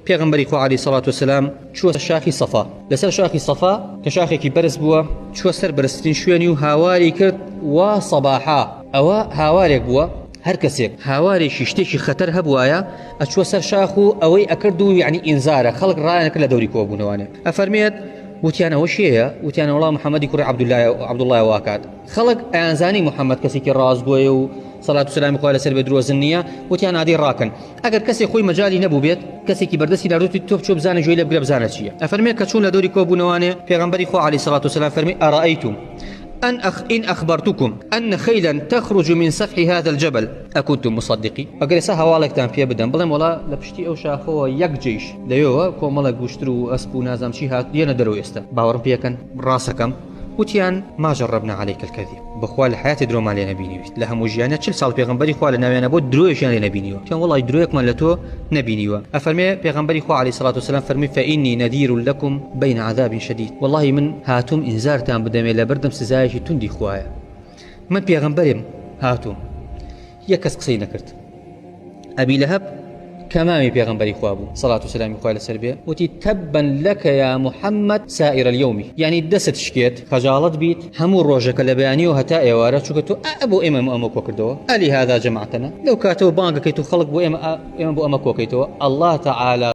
پێغەمبەری خوا عەلەیهی سەڵات وسەلام چووە شاخی سەفا لەسەر شاخی سەفا کە شاخێکی بەرز بووە چووە سەر بەرزترین شوێنی و هاواری کرد وا سەباحا ئەوە هاوارێک بووە هەر کەسێک هاوارێکی شتێکی خەتەر هەبوایە ئەچووە سەر شاخ و ئەوەی ئەکرد و یعنی ئینزارە خەڵک ڕایان کرد لە دەوری کۆبوونەوانێ ئەفەرمێت وتیان ئەوە شێیە وتیان وەڵا محەممەدی کوڕی عەبدوڵای عەبدوڵای واکات خەڵک ئەیانزانی محەممەد کەسێکی ڕاستگۆیە و سەڵات و سەلامی خوا لەسەر بێ درۆزن نییە وتیان ئادەی ڕاکەن ئەگەر کەسێک خۆی مەجالی نەبوو بێت کەسێکی بەردەستی ناردوتی تۆ بچۆ بزانە گوێی لێ بگرە بزانە چییە ئەفەرمێ کە چوون لە دەوری کۆبوونەوانێ پێغەمبەری خوا عەلەیهی سەڵات وسەلام فەرمی ئەرەئەیتم أن أخ إن أخبرتكم أن خيلا تخرج من سفح هذا الجبل أكنتم مصدقي ئەگەر ئێستا هەواڵێکتان پێ بدەم بڵێم وڵا لە پشتی ئەو شاخەوە یەک جەیش لەوێوە کۆمەڵێک وشتر و ئەسپ و نازام چی هات دێنە دەرەوە ئێستا باوەڕم پێکەن ڕاستەکەم وتیان ما جربنا عليك الكذب بەخوا لە حیاتی درۆمان لێ نەبینیویت لە هەموو ژیانە چل ساڵ پێغەمبەری خوا لە ناویانە بۆ درۆیەکیان لێ نەبینیوە وتیان وەڵی درۆیەکمان لە تۆ نەبینیوە ئەفەرمێ پێغەمبەری خوا علیه الصلاة والسلام فەرمی فإني نذير لكم بين عذاب شديد والله من هاتوم ئینزارتان بدەمێ لە بەردەم سزایەکی توندی خوایە من پێغەمبەرم هاتووم یەک کەس قسەی نەکرد ئەبی لەهەب کە مامی پێغەمبەری خوا بوو سەڵات و سەلامی خوای لەسەر بێ وتی تەبا لەکە یا محەممەد سائر اليوم یعنی دەست شکێت خەجاڵەت بیت هەموو ڕۆژەکە لە بەیانیەوە هەتا ئێوارە چونکە تۆ ئە بۆ ئێمە ئەمە کۆکردەوە ئەلی هذا جمعتنا لەو کاتەوە بانگەکەیت و خەڵک بۆ ئێمە ئێمە بۆ ئەمە کۆکەیتەوە الله تعالی.